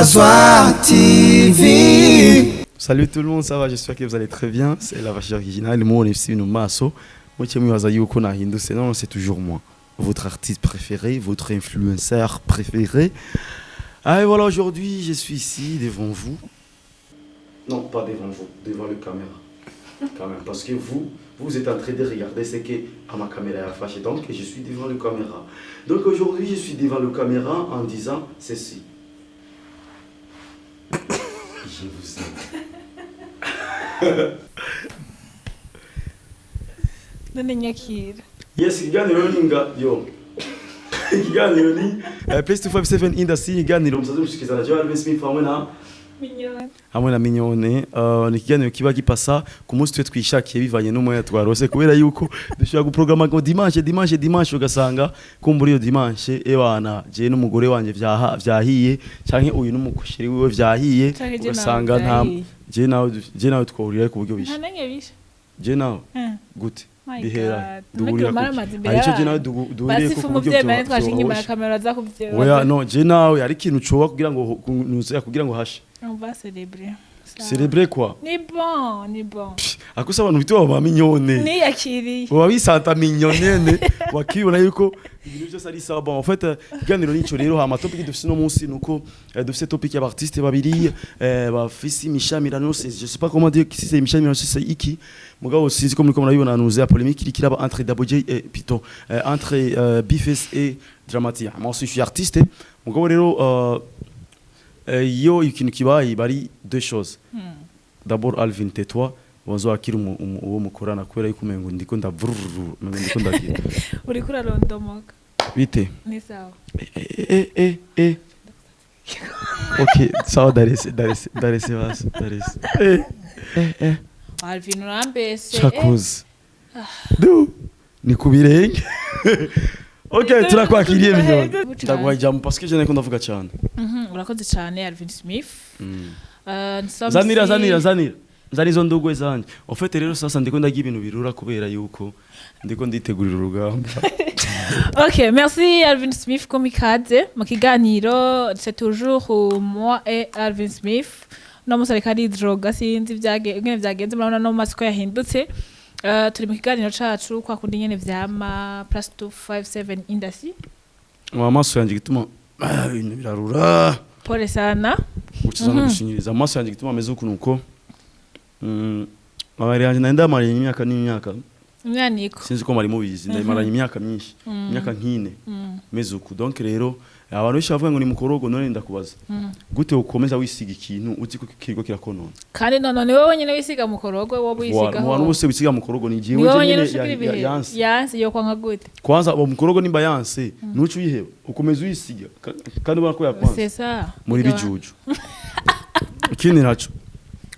Azwa TV. Salut tout le monde, ça va? J'espère que vous allez très bien. C'est la vache originale, moi on est no maso. Moi mwibaza yuko nahindutse. Non, c'est toujours moi. Votre artiste préféré, votre influenceur préféré. Ah et voilà, aujourd'hui, je suis ici devant vous. Non, pas devant vous, devant le caméra. Quand même, parce que vous, vous êtes en train de regarder ce que à ma caméra a fâché. Donc, je suis devant le caméra. Donc aujourd'hui, je suis devant le caméra en disant ceci. Je vous aime. None nyakira. Yes, ikiganiro ni nga yo. Ikiganiro ni Place 257 Industry, ikiganiro musaze mushikizana jewe Alvin Smith hamwe na Mignonne. Hamwe na Mignone. Ni ikiganiro kiba gipasa ku munsi twe twishakiye bivanye n'umwanya twarose, kubera yuko dushobora guprograma ngo dimanche, dimanche, dimanche, ugasanga kumbura iyo dimanche ebana je n'umugore wanje vyaha vyahiye, canke uyu n'umukosheri wiwe vyahiye. Canke je nawe ugasanga nta vyahiye. Je nawe twahurira ku buryo Nta bishe. nange bishe. Je nawe Eh. gute? My Bihera God. duhurira None kuki? maramaze imbere Hari ico je nawe y'abantu. duhuriye Basi ko ifu ku buryo umuvyeyi mane twashinga inyuma ya vyoroshe. kamera aza kuvyera. Oya, no, je nawe hari ikintu coba kugira ngo nuze kugira ngo hashe. On va célébrer. Ça. Célébrer quoi? Ni bon, ni bon. Akusa abantu bita ba Mignone. Niyakiriye. Baba bisanta mignonne, wakibona yuko ibintu byose ari sawa. Bon, en fait, ikiganiro nico rero. Hama topic dufise no munsi nuko dufise topic y'abartiste babiri bafise imishamirano. Je sais pas comment dire, si c'est imishamirano, si c'est iki, mugabo sinzi ko muriko murabibona nuze ya polémique iriko iraba entre Double J et plutôt entre Bface et Dramatik. Moi aussi je suis artiste, mugabo rero iyo ikintu kibaye bari deux choses. D'abord, Alvin, tais-toi, wanzo akiri uwo mukorana, kubera yuko umengo ndiko ndavrrr, umengo ndiko ndagira. Uriko urarondomoka. Bite? Ni sawa. Eh eh eh eh, ok, sawa, darese darese darese, basi darese. Eh eh eh. Alvin, urambese. Chakuzi du ni ku birenge. Ok, turakwakiriye Mignone, ndaguha ijambo parce que je nako ndavuga cyane. Urakoze cyane, Alvin Smith. Nous sommes Zanira. ici- Zanira, zanira, zani izo ndugwe zanje. En fait rero sasa ndiko ndagira ibintu birura kubera yuko ndiko nditegurira urugamba. Ok, merci Alvin Smith comme ikaze mu kiganiro. C'est toujours moi et Alvin Smith. No munsi ariko ari droga, sinzi ingene vyagenze, murabona no mu maso ko yahindutse. Turi mu kiganiro cacu kwa kundi nyene vyama, Plus 257 Industry. Mu amaso yanjye gituma ibintu birarura. Pole sana. Ukiza no gushinyiriza amaso yanjye gituma ameze ukuntu uko amabere yanjye nari ndamaranye imyaka n'imyaka. Imyaniko. Sinzi ko mwari mubizi, ndayimaranye imyaka myinshi, imyaka nk'ine meze uku. Donc rero abantu benshi bavuga ngo ni mukorogo. None ndakubaza, gute ukomeza wisiga ikintu uzi ko kiriko kirakonona? Kandi none ni wowe nyene wisiga mukorogo, wowe Voilà, wisigaho. mu bantu bose wisiga mukorogo ni Ni jewe. wowe nyene nyene ushikira ibihe. Yanse. Yanse yo kwanka gute? Kwanza uwo mukorogo nimba yanse, nuca uyiheba, ukomeza uyisiga kandi ubona ko yakwanze. C'est ça. Muri bijuju. Ikindi naco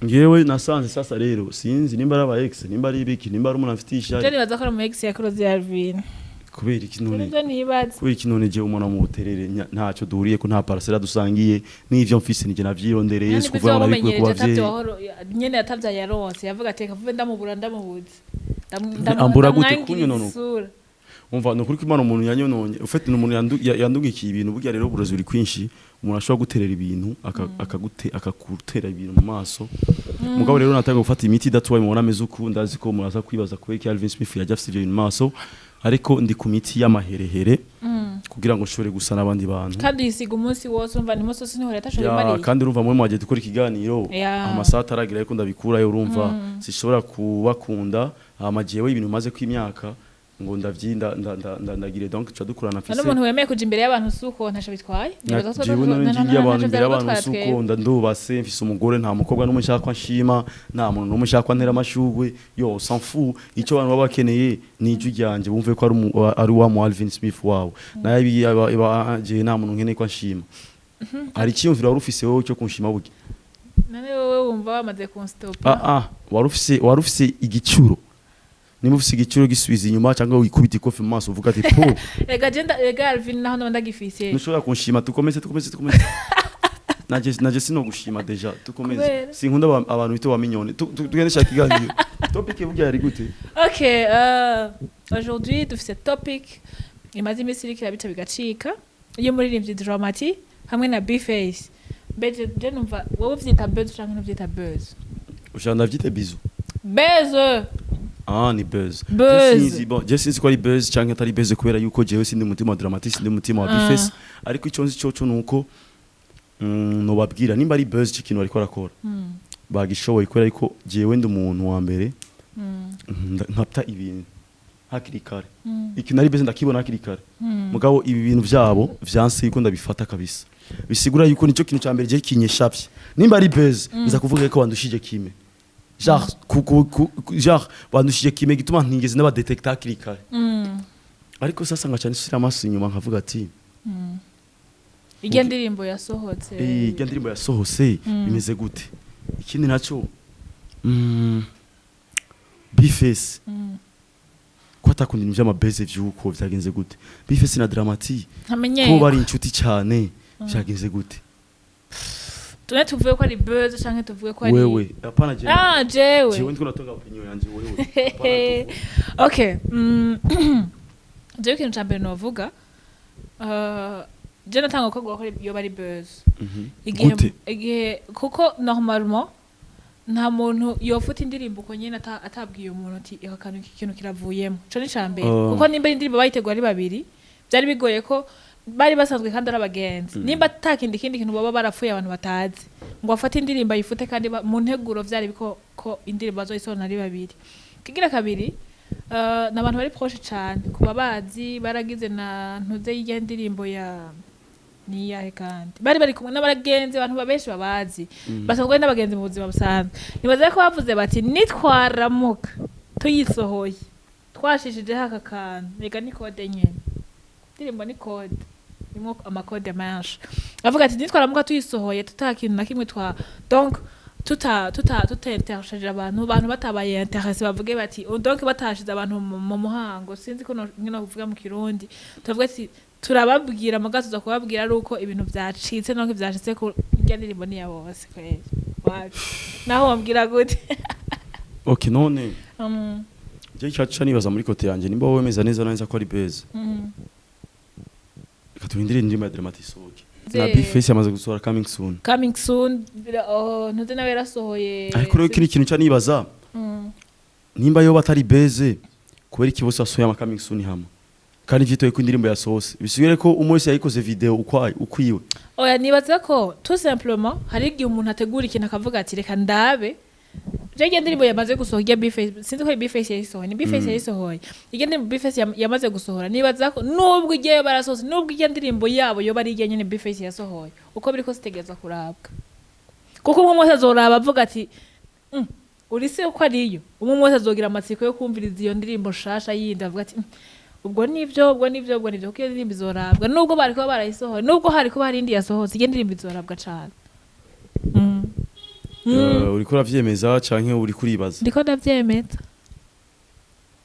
ngewe nasanze sasa rero, sinzi nimba ari aba ex, nimba ari ibiki, nimba ari umuntu afite Je ishyari. nibaza ko ari umu ex yakuroze Alvin. Kubera iki none? Nivyo nibaza. Kubera iki none? Jewe umwana mu buterere ntacyo duhuriye ko, nta parcelle dusangiye, n'ivyo mfise nije navyirondereye. Si kuvuga ngo nabikuye ku bavyeyi. Nyene atavya yaronse, yavuga ati reka vuve ndamubura, ndamubuze. Ambura gute? Ndamwangiriza Kunyonona uko? isura. Umva, ni ukuri ko Imana umuntu yanyononye ufite ni umuntu yandugikiye ibintu. Burya rero uburozi buri kwinshi, umuntu ashobora guterera ibintu akagutera ibintu mu maso. Mugabo rero natangiye gufata imiti idatuwaye, mubona ameze uku. Ndazi ko muraza kwibaza kubera iki Alvin Smith yajya afite ibyo bintu mu maso, ariko ndi ku miti y'amaherehere kugira ngo nshobore gusa n'abandi bantu. Kandi yisiga umunsi wose, umva ni umunsi wose niho leta ashobora Ya, imariye. kandi urumva muri mwagiye dukora ikiganiro amasaha ataragira, ariko ndabikurayo. Urumva sishobora kubakunda. Hama jewe ibintu maze kw'imyaka ngo ndavyinda ndagire, donc tuca dukurana None mfise. umuntu wemeye kuja imbere y'abantu suko ntaco bitwaye. Nibaza ko Jewe none ngiye abantu imbere y'abantu twara suko twebwe. ndubase, mfise umugore, nta mukobwa n'umwe nshaka ko anshima, nta muntu n'umwe nshaka ko antera amashurwe. Yo s'en fout. Icyo abantu baba bakeneye ni ijwi ryanje, bumve ko ari wa mu Alvin Smith wawe. Naye jewe nta muntu nkeneye ko anshima. Hari icyiyumviro wari ufise wowe cyo kunshima burya? None wowe wumva wamaze kunstopa. Ah ah, wari ufise igicuro. Nimba ufise igicuro, gisubiza inyuma cyangwa wikubita ikofi mu maso uvuga ati po. Rega je rega Alvin, naho ndaba ndagifise. Ntushobora kunshima. Tukomeze, tukomeze, tukomeze. Naje sinogushima déjà, tukomeze. Kubera? Sinkunda abantu bita ba Mignone. Tugende shaka ikiganiro. Topic burya yari gute? Ok, aujourd'hui dufise topic imaze iminsi iriko irabica bigacika y'umuririmbyi Dramati hamwe na Bface. Mbeje je numva wowe uvyita buzz canke ntuvyita buzz? Ushaka ndavyite bizu? Buzz. Ah, ni buzz. Buzz. Je sinzi, bon, je sinzi ko ari buzz canke atari buzz, kubera yuko jewe sindi umutima wa Drama T, sindi umutima wa B-Face, ariko ico nzi coco nuko nobabwira nimba ari buzz, ikintu bariko barakora bagishoboye, kubera yuko jewe ndi umuntu wa mbere nkapta ibintu hakiri kare. Ikintu ari buzz ndakibona hakiri kare. Mugabo ibi bintu vyabo vyanse yuko ndabifata kabisa, bisigura yuko nicyo kintu ca mbere je kinyeshapye. Nimba ari buzz, nza kuvuga ko bandushije kime, genre genre bandushije kime gituma ntigeze n'abadetecta hakiri kare. Ariko sasa ngaca nisubira amaso inyuma nkavuga ati Irya ndirimbo yasohotse. Eh, irya ndirimbo yasohose bimeze gute? Ikindi naco, B-Face ko atakunda ibintu vy'ama buzz, vy'uko vyagenze gute? B-Face na Drama T Ntamenyeye. ko bari inshuti cyane, vyagenze gute? Tune tuvuge ko ari buzz canke tuvuge ko ari Wewe, hapana, jewe. Ah, jewe. Jewe ndiko natanga opinion yanje, wewe hapana, tuvuge. Okay, jewe ikintu ca mbere novuga, je natanga ko ko yoba ari buzz. Igihe Gute? Igihe kuko normalement nta muntu yofuta indirimbo uko nyene atabwiye umuntu ati aka kantu, iki kintu kiravuyemo. Ico ni ca mbere. Kuko nimba indirimbo bayitegura ari babiri, byari bigoye ko bari basanzwe kandi ari abagenzi, nimba atakindi kindi kintu baba barapfuye abantu batazi, ngo afate indirimbo ayifute kandi mu nteguro vyari biko ko indirimbo bazoyisohora ari babiri. Kigira kabiri, ni abantu bari proche cane, kuba bazi baragize na ntuze y'irya ndirimbo ya niyahe, kandi bari kumwe n'abagenzi, abantu babenshi babazi basanzwe ari n'abagenzi mu buzima busanzwe. Nibaza ko bavuze bati nitwaramuka tuyisohoye twashishijeho aka kantu, reka ni code nyene, indirimbo ni code, irimo ama code menshi. Avuga ati nitwaramuka tuyisohoye tuta kintu na kimwe twa donc tuta tutinteresheje abantu batabaye intéressé, bavuge bati oh, donc batashize abantu mu muhango, sinzi ko nkino kuvuga mu Kirundi, tuvuga ati turababwira muga tuza kubabwira ari uko ibintu vyacitse. Donc vyacitse ku irya ndirimbo ni ya bose kweli, wapi naho wambwira gute? Okay, none je icyaca nibaza muri côté yanje, nimba wowe wemeza neza neza ko ari buzz, reka turindire indirimbo ya Drama T isohoke na B-Face yamaze gusohora coming soon. Coming soon, oh, ntuze nawe yarasohoye. Ariko rero ikindi kintu cya nibaza, nimba yo batari buzz, kubera iki bose basohoye ama coming soon hamwe kandi vyitoye ko indirimbo yasohose? Bisigure ko umwe wese yayikoze video ukwayo ukwiwe. Oya, nibaza ko tout simplement hari igihe umuntu ategura ikintu akavuga ati reka ndabe. Je irya ndirimbo yamaze gusohora, irya B-Face, sinzi ko B-Face yayisohoye, ni B-Face yayisohoye irya ndirimbo. B-Face yamaze gusohora, nibaza ko nubwo igiye barasohotse, nubwo irya ndirimbo yabo yoba ari irya nyene B-Face yasohoye, uko biri kose itegerezwa kurabwa, kuko umwe wese azoraba avuga ati uri se uko ariyo." Umwe wese azogira amatsiko yo kumviriza iyo ndirimbo nshasha yindi, avuga ati ubwo nivyo, ubwo nivyo, ubwo nivyo," kuko iyo ndirimbo izorabwa nubwo bari kuba barayisohoye, nubwo hari kuba hari indi yasohotse, iyo ndirimbo izorabwa cane. Uriko uravyemeza canke uriko uribaza? Ndiko ndavyemeza.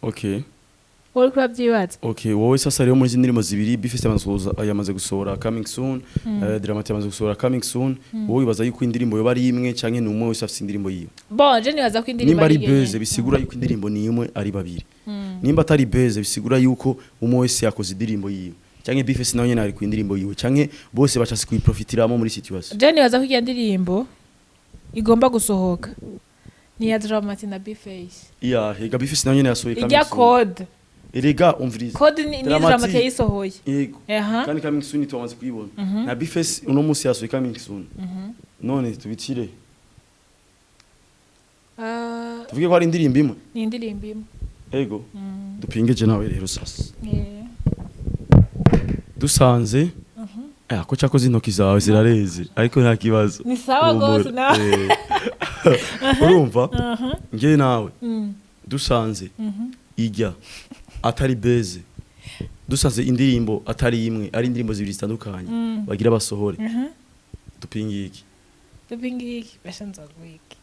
Okay. Wowe uriko uravyibaza. Okay, wowe sasa rero muri izi ndirimbo zibiri, B-Face yamaze gusohora coming soon, Drama T yamaze gusohora coming soon, wowe wibaza yuko indirimbo yoba ari imwe canke ni umwe wese afise indirimbo yiwe? Bon, je nibaza ko indirimbo Nimba ari iyo buzz, nyene. bisigura yuko indirimbo ni imwe ari babiri. Nimba atari buzz, bisigura yuko umwe wese yakoze indirimbo yiwe, canke B-Face nawe nyene ari ku indirimbo yiwe, canke bose bashase kuyiprofitiramo muri situation. Je nibaza ko iyo ndirimbo igomba gusohoka ni iya Drama T na B-Face. Iya, ega B-Face nawe nyene yasohoye coming Ijya soon. code. Erega umviriza. Code ni Drama T. Drama T yayisohoye. Yego. Kandi coming soon twamaze kuyibona. Na B-Face uno munsi yasohoye coming soon. None tubitire. Ah, Tuvuge ko ari indirimbo imwe. Ni indirimbo imwe. Ego. Dupinge je nawe rero sasa. Eh. Dusanze ko cyakoze intoki zawe zirareze, ariko nta kibazo. Ni sawa Humura. gose nawe. Urumva? Nge nawe dusanze ijya atari buzz, dusanze indirimbo atari imwe, ari indirimbo zibiri zitandukanye bagira basohore, dupinge iki? Dupinge iki? Basha nzoguha iki?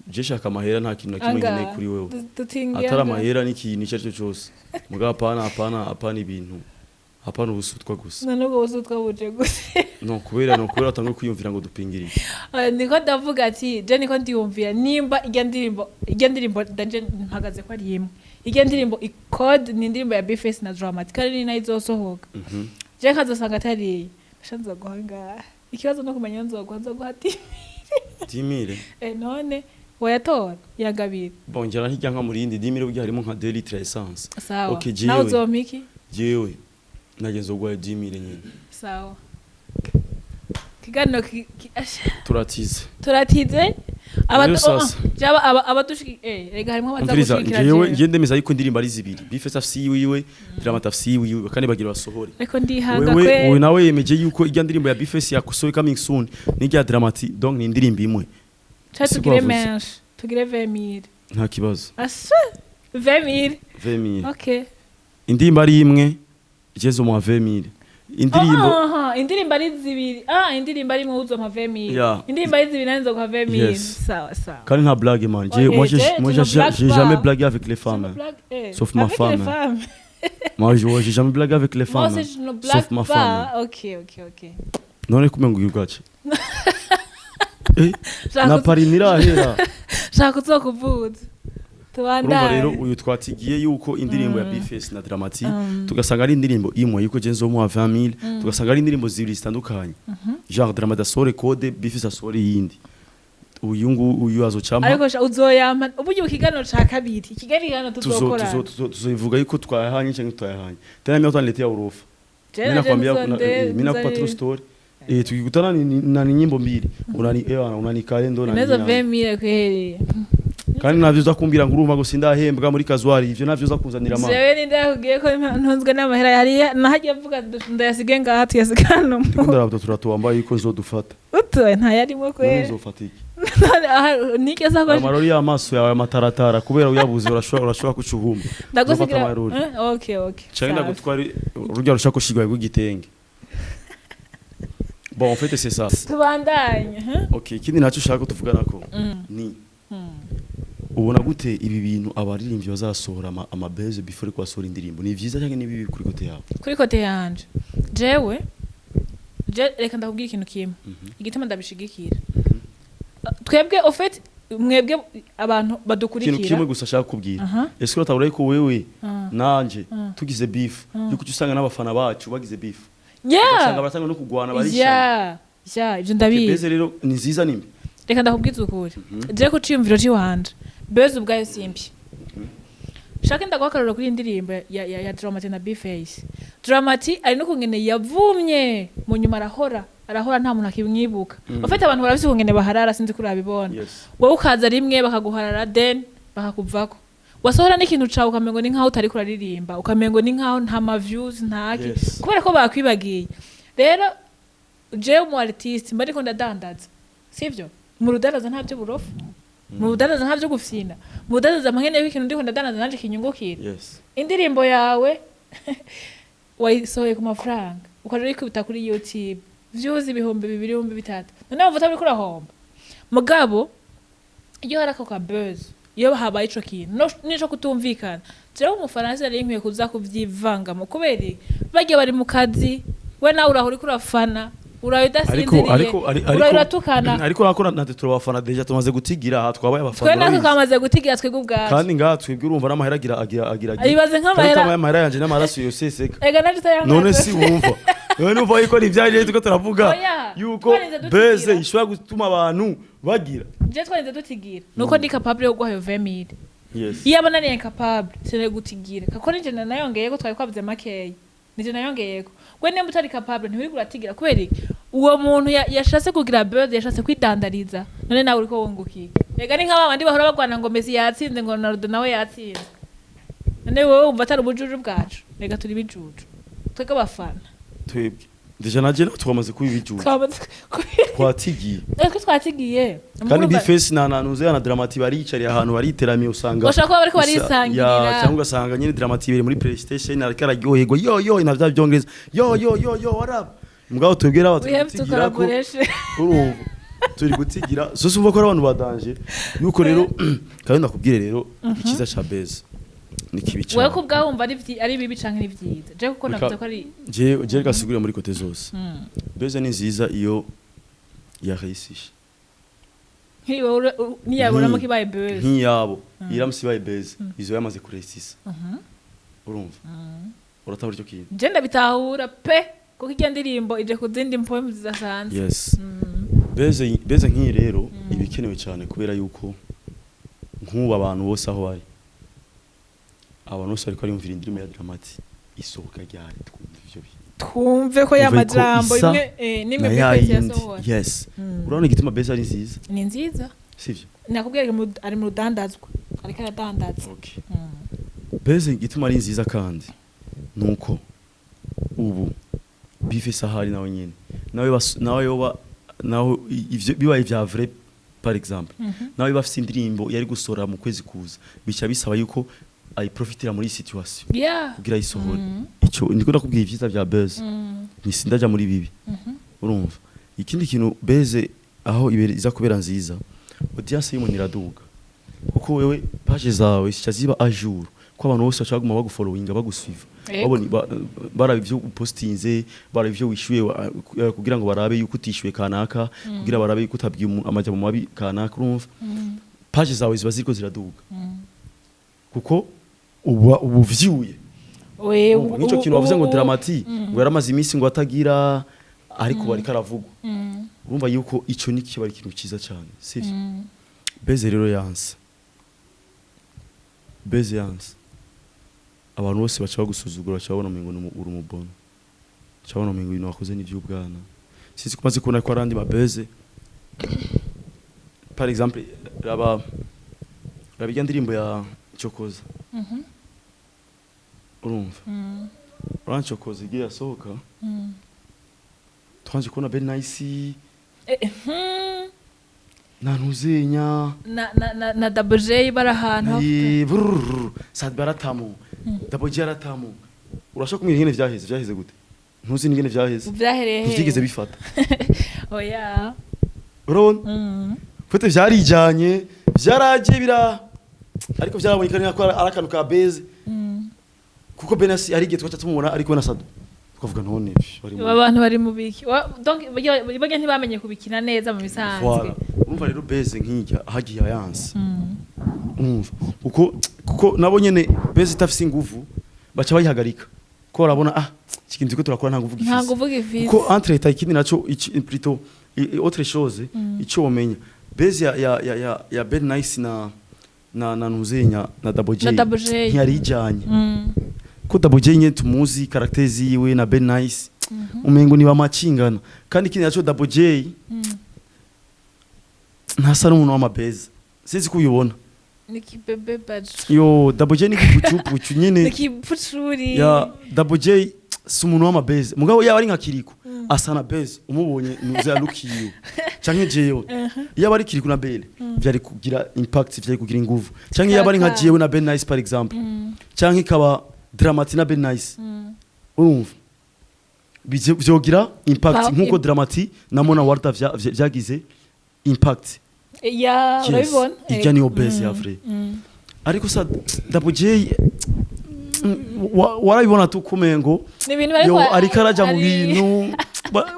Je shaka amahera, nta kintu na kimwe Anga. nkeneye kuri wewe. Dutinge Atari anga. amahera n'ikintu icyo ari cyo cyose, mugabo apana, apana, apana ibintu, apana ubusutwa gusa. None ubwo busutwa buje gute? No kubera utangiye kwiyumvira ngo dupingire iki. Ah, niko ndavuga ati je niko ndiyumvira nimba irya ndirimbo ndaje mpagaze ko ari imwe, irya ndirimbo code ni indirimbo ya B-Face na Drama T kandi ni nayo izosohoka, je nkazosanga atari iyo. Sha, nzoguha ngaha. Ikibazo no kumenya nzoguha 10 000. 10 000? Eh, none wayatora yagabira? Bongera hirya nka murindi 10 000, burya harimo nka 2 litres essence. Sawa. Okay, Nawe jewe. uzompa iki? Jewe nagenze uguha 10 000 nyine. Sawa, ikiganiro asha. Turatize. Turatize. Rero sasa. Jaba abadushiki, rega harimo abaza Umviriza. gushigikira. Jewe Jewe. ngiye ndemeza yuko indirimbo ari zibiri. Bface afise yiwiwe, Dramati afise yiwiwe, kandi bagira basohore. Ariko ndihanga. Wewe Kwe. uyu nawe yemeje yuko irya ndirimbo ya Bface yakosowe coming soon n'irya Dramati, donc ni indirimbo imwe. Ca Siko tugire wavuze. menshi, tugire 20 000. Nta kibazo. Asha, 20 000. 20 000. Okay. Indirimbo ari imwe, jezo mu 20 000 indirimbo. Oh, ah, indirimbo ari zibiri, ah, indirimbo ari imwe uzompa 20 000. Yeah. Indirimbo ari zibiri nanje nzoguha 20 000. Yes. Sawa sawa. Kandi nta blague, man. Ok, Moi j'ai tu moi ne j'ai blagues j'ai pas. jamais blagué avec les Je femmes ne hein. blague, eh, Sauf ma avec femme, les hein. femmes. Moi je, ouais, j'ai jamais blagué avec les Moi femmes aussi, hein. je ne blague Sauf ma pas. femme. Ok. None kumenga uyu gace eh Shaka na pari nirahera. Shaka uzokuvuza. Urumva rero, Tubandanye. uyu twatigiye yuko indirimbo ya Bface na Dramati tugasanga ari indirimbo imwe, yuko je nzomuha 20 000, tugasanga ari indirimbo zibiri zitandukanye, genre Dramati asohore code, Bface asohore iyindi, uyu ngu uyu azocampa. Ariko sha, uzoyampa uburyo mu kiganiro ca kabiri, ikiganiro tuzokora. Tuzoivuga yuko twayahanye cyangwa tutayahanye. Tena mimi utaniletea urofa. Jewe Mimi naje nakwambia mimi nakupa true story, tukikutana na ni nyimbo mbili unani unanikale ndo na Imezo nini. 20 000 kweri. Kandi navyo uza kumbwira ngo urumva ngo sindahembwa muri kazwari, ivyo navyo uza kunzanira mama. Jewe ninde yakubwiye ko ntunzwe n'amahera? Hariya nahajya mvuga ndayasige ngaha, tuyasigana. Ndiko ndaraba turato wambaye yuko nzodufata. Utoye ntayarimo None kweri. nzofata iki? None aha nigeze aho. Amarori y'amaso yawe amataratara kubera uyabuze urashobora kucuhuma. Nzofata Ndagusigira. amarori. Eh, okay. Canke Safi. ndagutwara ururya rushakoshi rwawe rw'igitenge. Bon, en fait c'est ça. Tubandanye, hein? Okay, ikindi nacyo ushaka ko tuvuganako ni ubona gute ibi bintu abaririmbyi bazasohora ama buzz before ko basohora indirimbo, ni vyiza cyangwa ni bibi kuri côté yabo? Kuri côté yanje, jewe je reka ndakubwira ikintu kimwe igituma ndabishigikira. Twebwe au fait, mwebwe abantu Ikintu badukurikira. kimwe gusa ashaka kubwira. Aha. Ese uratabura yuko wewe nanje tugize beef, yuko uca usanga n'abafana bacu bagize beef, ugasanga baratanga no kugwana, barishana? Ya, ibyo ndabizi. Buzz rero ni nziza nimbi? Reka ndakubwiza ukuri, je ku ciyumviro ciwanje, buzz ubwayo simbi. Shaka ndaguha akarorero kuri iyi ndirimbo ya Dramati na Bface. Dramati ari no kungene yavumye, mu nyuma arahora, arahora, nta muntu akimwibuka. Ufite abantu barafise ukungene baharara, sinzi ko urabibona. Yes. Wowe ukaza rimwe bakaguharara, then bakakuvako. Wasohora n'ikintu cawe ukamengo ni nkaho utariko uraririmba, ukamengo ni nkaho nta ma views, ntaki, kubera ko bakwibagiye. Rero jewe umu artiste mba ndiko ndadandaza, sivyo? Mu rudandaza nta vy'uburofu, mu rudandaza nta vyo gufyina, mu rudandaza mpangene ikintu ndiko ndadandaza nanje kinyungukira. Indirimbo yawe wayisohoye ku mafaranga, ukaja urikubita kuri YouTube, views 2000, 3000, none wumva utariko urahomba? Mugabo iyo hari ako ka buzz, iyo habaye ico kintu nico kutumvikana, jewe umufaransa yari nkwiye kuza kuvyivangamo? Kubera iki? Barya bari mu kazi, we nawe uraho uriko urafana, uraho Ariko udasinziriye, ariko uraho uratukana. Ariko nakora natwe turabafana, déjà tumaze gutigira aha twabaye abafana. Twe natwe Urabizi. twamaze gutigira twebwe ubwacu. Kandi ngaha twebwe urumva n'amahera agira Ibaze nk'amahera- Kandi amahera yanje n'amaraso yoseseka. Ega naje utayamaze. None si wumva, none numva yuko ni ibyaje turiko turavuga Oya, yuko twarinze dutigira. buzz ishobora gutuma abantu bagira. Je twarinze dutigira nuko ndi capable yo guha ayo 20 000. Yes. Iyo abona ni incapable, sinari gutigira kuko nije nayongeyeko, twari twavuze makeya, nije nayongeyeko. We nimba utari capable ntiwiriko uratigira. Kubera iki? Uwo muntu yashatse kugira buzz, yashatse kwidandariza, none nawe uriko wunguka iki? Ega ni nk'aba bandi bahora bagwana ngo Messi yatsinze, ngo Ronaldo nawe yatsinze. None wowe wumva atari ubujuju bwacu? Rega turi bijuju twebwe abafana. Twebwe déjà naje nawe twamaze kuba ibijuju. Twamaze Twatigiye. Twe twatigiye. Kandi Bface na Nanuze na Dramati bariyicariye ahantu bariteramiye, usanga Bashobora kuba bariko barisangirira. Ya, cyangwa ugasanga nyine Dramati biri muri PlayStation ariko araryoherwa, yo yo na bya byongereza, yo yo yo yo, what up. Mugabo twebwe rero We turi have to gutigira ko collaboration. urumva turi gutigira so umva ko ari abantu badanje yuko rero. Kandi ndakubwire rero, icyiza ca buzz ni kibi Wewe cyane. ko ubwawe wumva ari bibi canke ari vyiza? Je kuko navuze ko ari Je reka sigure muri côté zose. Buzz ni nziza iyo yaréussishe. Nk'iyo niyabonamo kibaye buzz. Nk'iyabo iramutse ibaye buzz, izo yamaze kuréussisa, urumva, uratabura icyo kintu. Je ndabitahura pe. Kuko irya ndirimbo ije ku zindi poem zidasanzwe. Yes, buzz nk'iyi rero iba ikenewe cyane, kubera yuko nk'ubu abantu bose aho bari, abantu bose bariko bariyumvira indirimbo ya Dramati isohoka ryari, twumva ivyo bintu. Twumve ko ya Twumve ko majambo isa imwe n'imwe na ya Big Face yindi. yasohora. Yes, urabona igituma buzz ari nziza? Ni nziza. Sivyo? Nakubwira, ari mu rudandazwa, ariko aradandaza. Okay. Buzz igituma ari nziza kandi nuko ubu Bface ahari nawe nyene, nawe nawe yoba nawe ivyo bibaye vya vrai, par exemple nawe bafise indirimbo yari gusohora mu kwezi kuza, bica bisaba yuko ayiprofitira muri iyi situation kugira ayisohore. Ico ndiko ndakubwira ivyiza vya buzz, ntisindaja muri bibi. Urumva, ikindi kintu, buzz aho ibere iza kubera nziza, audience y'umuntu iraduga, kuko wewe page zawe zica ziba à jour, ko abantu bose bashaka kuguma bagufollowinga, bagusuiva. Yego. Babona baraba ivyo upostinze, baraba ivyo wishuye, kugira ngo barabe yuko utishyuye kanaka, kugira barabe yuko utabwiye amajambo mabi kanaka. Urumva, page zawe ziba ziriko ziraduga kuko uba ubu vyuye. We Urumva, nk'ico kintu wavuze ngo Dramati ngo yaramaze iminsi ngo atagira, ariko bariko aravugwa. Urumva yuko ico ni kiba ari ikintu ciza cyane, sivyo? Buzz rero yanse, buzz yanse, abantu bose baca bagusuzugura, baca babona umengo uri umubono, baca babona umengo ibintu wakoze ni ivy'ubwana. Sinzi ko umaze kubona ko hari andi mabuzz, par exemple raba irya ndirimbo ya Cokoza. Urumva, urabona Cokoza igiye yasohoka, twanje kubona Ben Nice na Ntuzenya na Double J bari ahantu Brrr, Sadbi aratamu, Double J aratamu. Urashobora kumbwira ingene vyaheze? Vyaheze gute? Ntuzi n'ingene vyaheze? Vyahereye he? Ntivyigeze bifata. Oya. Urabona fete vyarijanye, vyaraje bira, ariko vyaraboneka nka ko ari akantu ka buzz, kuko Benasi hari igihe twaca tumubona ariko na Sado, tukavuga none bari Aba bantu bari mu biki? Donc burya ntibamenye kubikina neza mu bisanzwe. Voilà. Urumva rero, buzz nk'ijya hagiye ayanse, urumva, kuko nabo nyene buzz itafise inguvu baca bayihagarika, ko barabona iki kintu turiko turakora nta nguvu Nta gifise. nguvu gifise. Kuko entre temps ikindi naco plutôt autre chose ico womenya, buzz ya Ben Nice na Nuzenya na Double J Na Double J. ntiyarijanye, ko Double J nyene tumuzi caractère ziwe na Ben Nice umengo ni bamacingana. Kandi ikindi naco, Double J ntasa n'umuntu w'amabuzz, sinzi ko uyibona. Ni kibebe baje. Yo, Double J ni kipucupucu nyene. Ni kipucuri. Ya Double J si umuntu w'amabuzz, mugabo yaba ari nka Kiriko asa na buzz, umubonye nuze alukiyo canke jewe, yaba ari Kiriko na Belle vyari kugira impact, vyari kugira inguvu, canke yaba ari nka Kaka. jewe na Ben Nice par exemple, canke ikaba Dramati na Ben Nice, urumva vyogira impact nkuko Dramati na Mona Warda vyagize impact. Ya. Yes. Urabibona. Ijya niyo buzz ya vrai. Ariko sa Double J warabibona tu kumengo Ni ibintu bariko yo ariko araja mu bintu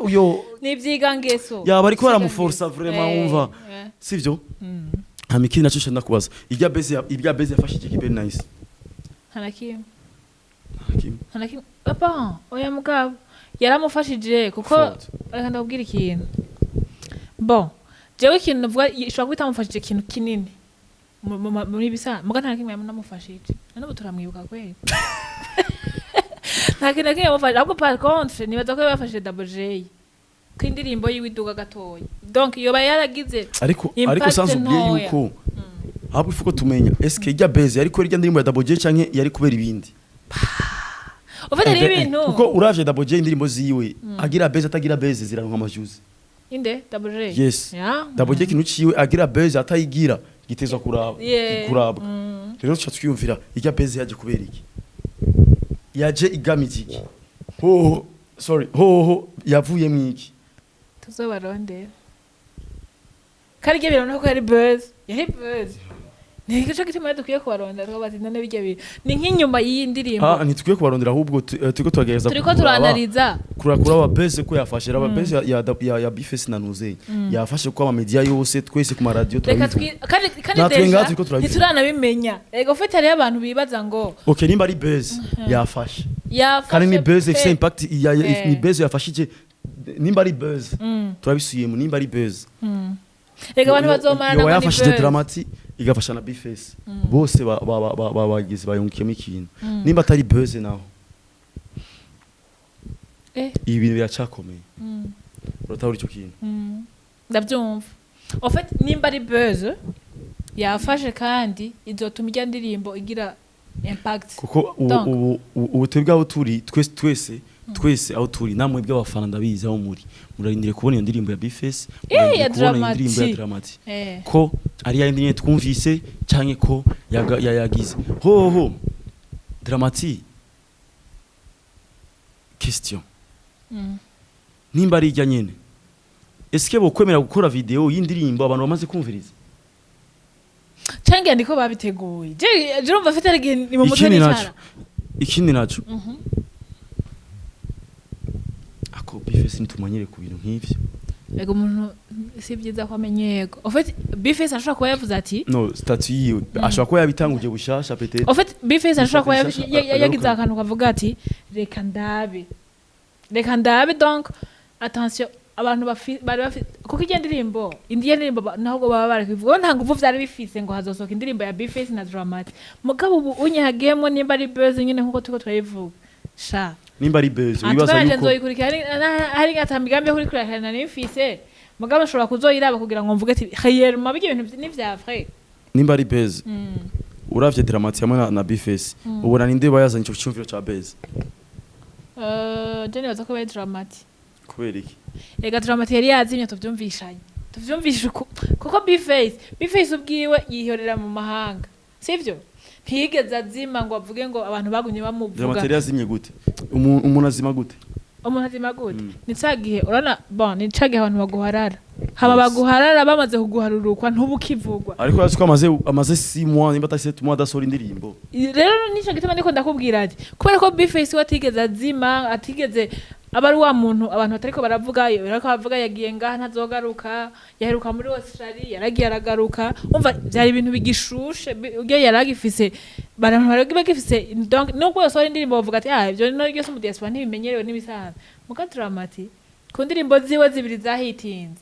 yo Ni ibyigangeso. Yaba ariko baramuforsa vraiment. Wumva, sivyo? Hama ikindi naco nshaka kubaza, irya buzz yafashije iki Ben Nice? Nta na kimwe. Hakim. Nta na kimwe papa. Oya mugabo yaramufashije kuko Fault. Reka ndakubwira ikintu. Bon, jewe ikintu navuga, ishobora kuba itamufashije ikintu kinini muri bisa, muga nta na kimwe yanamufashije. Na n'ubu turamwibuka kweli, nta kintu na kimwe yamufashije. Ahubwo par contre nibaza ko yabafashije Double J ko indirimbo yiwe iduga gatoya, donc yoba yaragize Ariko impact ariko sans oublier ntoya. yuko ahubwo ifuko tumenya est-ce que irya buzz yari kubera irya ndirimbo ya Double J canke yari kubera ibindi? Ufite rero ibintu Kuko uravye Double J, indirimbo ziwe agira buzz atagira buzz ziraronka amaviews. Inde Double J? Yes. Ya. Double J ikintu ciwe agira buzz atayigira gitezwa kuraba, kurabwa. Rero tuca twiyumvira, irya buzz yaje kubera iki? Yaje igamije iki? Hoho, sorry, hoho yavuye mwiki? Tuzobarondera kandi ibyo bintu ko yari buzz, yari buzz. Ni igice gituma dukwiye kubarondera, tukabaza ati none bijya bintu ni nk'inyuma y'iyi ndirimbo. Ntitukwiye kubarondera, ahubwo turiko turagerageza Turiko turanariza. kuraba buzz ko yafashe. Raba buzz ya Bface na Nuzey yafashe, ko ama media yose, twese ku maradiyo Reka turabivuga. Kandi Natwe déjà ngaha turiko turabivuga. Ntituranabimenya. Ego ufite, hariho abantu bibaza ngo Okay, nimba ari buzz yafashe. Yafashe Kandi ni buzz pe. ifise impact ni buzz yafashije, nimba ari buzz, turabisubiyemo, nimba ari buzz. Reka abantu bazomarana Yoba ngo ni yafashije buzz. Drama T, igafasha na B-Face, bose bagize bayungukiyemo ikintu. Nimba atari buzz naho, ibi bintu biracakomeye. Uratahura icyo kintu? Ndabyumva. En fait, nimba ari buzz yafashe, kandi izotuma ijya ndirimbo igira impact. Kuko ubu Donc. ubu twebwe aho turi twese, twese aho turi, namwe bw'abafana, ndabizi aho muri murarindiriye kubona iyo ndirimbo ya B-Face, murarindiriye Ya kubona iyo ndirimbo ya Drama T. Drama T, ko ari ya yindi nyene twumvise canke ko yayagize hoho Drama T. Question: nimba ari ijya nyene, eske bokwemera gukora video y'indirimbo abantu bamaze kumviriza? Canke ndiko babiteguye, je urumva afite igihe ni mu mutwe. Ikindi naco, Nicara. ikindi naco, ako B-Face nitumanyire ku bintu nk'ivyo. Ego, umuntu si byiza ko amenyerwa. En fait, B-Face ashobora kuba yavuze ati No statut yiwe ashobora kuba yabitanguje bushasha peut-être. En fait, B-Face ashobora kuba Bishasha, yagize agaruka. akantu kavuga ati reka ndabe, reka ndabe. Donc attention, abantu bari bafite, kuko ijya ndirimbo ntabwo baba bari kubivuga, nta nguvu vyari bifise ngo hazosohoka indirimbo ya B-Face na Drama T. Mugabo ubu unyahagiyemo, nimba ari buzz nyine nkuko turiko turabivuga sha. Nimba ari buzz, wibaza Atwaraje yuko nzoyikurikira, hari ata migambi yo kurikurikirana nari mfise, mugabo nshobora kuzoyiraba kugira ngo mvuge ati réellement bijya ibintu ni vya vrai. Nimba ari buzz, uravye Drama T hamwe na B-Face, ubona ninde bayazanye ico cyumviro ca buzz? Je nibaza ko bari Drama T. Kubera iki? Rega Drama T yari yazimye, tuvyumvishanye, tuvyumvishe uko, kuko B-Face ubwiwe yihorera mu mahanga, sivyo? Ntiyigeze azima ngo avuge ngo abantu bagumye bamuvuga. Drama T yari yazimye gute? Umuntu azima gute? Umuntu azima gute? Ni ca gihe urabona, bon, ni ca gihe abantu baguharara haba baguharara, bamaze kuguharurukwa ntubukivugwa. Ariko yazi ko amaze 6 mois, nimba atari 7 mois, adasohora indirimbo. Rero nico gituma ndiko ndakubwira ati kubera ko B-Face we atigeze azima, atigeze aba ari wa muntu abantu batariko baravuga, ariko bavuga yagiye ngaha ntazogaruka, yaheruka muri Australia, yaragiye aragaruka. Umva, byari ibintu bigishushe, ubwo yaragifise abantu bari bagifise. Donc nubwo yasohora indirimbo bavuga ati ah, ibyo no ryose mu diaspora ntibimenyerewe n'ibisanzwe. Muka Drama T ku ndirimbo ziwe zibiri zahitinze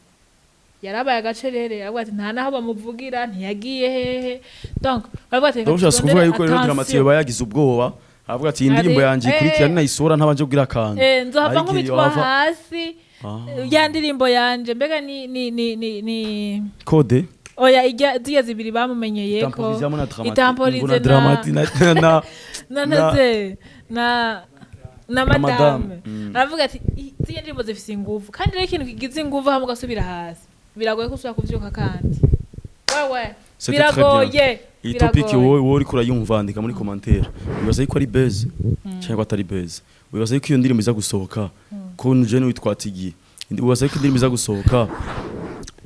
yarabaye agacerere, aravuga ati nta naho bamuvugira, ntiyagiye hehe. Donc baravuga ati reka Donc ushatse kuvuga turondere yuko rero Drama T attention. yoba yagize ubwoba, avuga ati iyi ndirimbo yanje ikurikira ninayisora ntabanje kugira akantu. Nzohava Ariko iyo nkubitwa hasi. Ya ndirimbo yanje mbega ni Code. Oya, ijya ziriya zibiri bamumenyeye ko Itampolize hamwe na Drama T. Itampolize. Ngo na Drama T na na ntaze na na madame. Madame. Aravuga ati "Ziriya ndirimbo zifise inguvu, kandi rero ikintu kigize inguvu hamwe ugasubira hasi biragoye ko usubira kuvyuka, kandi wewe C'était très bien. biragoye." Iyi topic, Biragoye. wowe uriko urayumva, andika muri commentaire: wibaza yuko ari buzz cyangwa atari buzz? Wibaza yuko iyo ndirimbo iza gusohoka, ko nje niwe twatigiye, wibaza yuko indirimbo iza gusohoka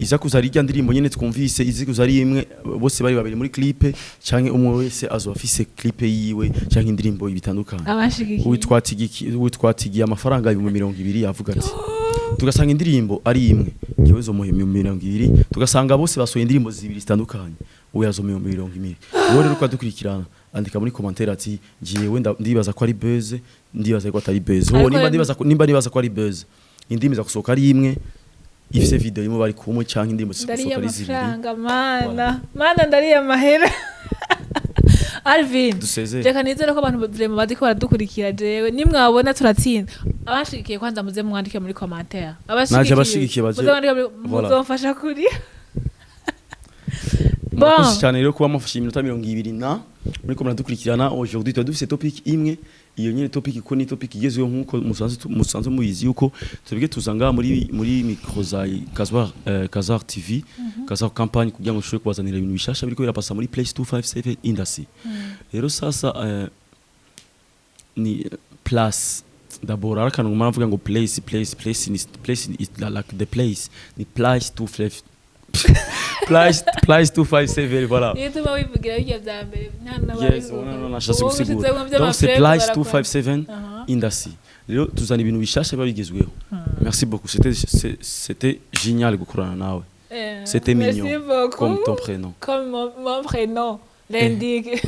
iza kuza ari irya ndirimbo nyene twumvise, izi kuza ari imwe bose bari babiri muri clip, canke umwe wese azoba afise clip yiwe canke indirimbo bitandukanye? Abashigikiye. Uwitwatigiye amafaranga 20,000 yavuga ati tugasanga indirimbo ari imwe, jewe zomuha 20,000, tugasanga bose basohoye indirimbo zibiri zitandukanye, uwo yazomuha 20,000. Wowe rero ukadukurikirana, andika muri commentaire ati jewe ndibaza ko ari buzz, ndibaza ko atari buzz. Wowe Ariko nimba nimba nibaza ko ari buzz, indirimbo iza gusohoka ari imwe ifise video imwe bari kumwe, canke indirimbo ziza Ndariye gusohoka ari zibiri? amafaranga, mana mana, ndariye amahera, Alvin. Dusezere. Reka nizere ko abantu vraiment baziko baradukurikira. Jewe nimwabona turatsinda, abashigikiye kwanza muze mwandike muri commentaire. Naje abashigikiye muze mwandike muri Voilà. muzomfasha kuri bon. Murakoze cyane rero kuba mufashe iminota 20 na muriko muradukurikirana. Aujourd'hui tuba dufise topic imwe, iyo nyene topic, ko ni topic igezweho nkuko musanzwe muyizi yuko twebwe tuza ngaha muri micro za Kazwar, Kazar TV, Kazar Campagne, kugira ngo dushobore kubazanira ibintu bishasha biriko birapasa muri Place 257 Industry. Rero sasa ni place d'abord, ari akantu nguma navuga ngo place, place, place ni place is like the place, ni place 25 place 257, voilà. Niyo ituma wivugira bijya bya mbere nta. Yes, no, no, nashatse gusigura. Donc c'est Place 257 Industry. Rero tuzana ibintu bishasha biba bigezweho. Merci beaucoup, c'était génial gukorana nawe. C'était mignon. Merci beaucoup. Comme ton prénom. Comme mon prénom. Lundi.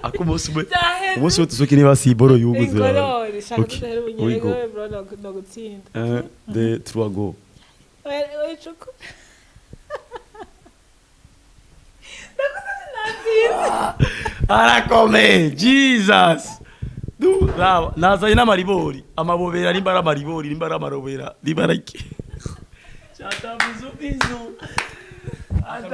Ako umunsi umwe, Byaheze. umunsi umwe tuzoke niba si iboro yuguze. Ingorore, shaka Okay. duhere We go. ubunyerego bro, no gutsinda. 1, 2, 3, go. Oya, cuko. Arakomeye, Jesus. Du, raba, nazanye n'amaribori, amabobera, nimba ari amaribori, nimba ari amarobera, nimba ari iki. Chata bizu bizu.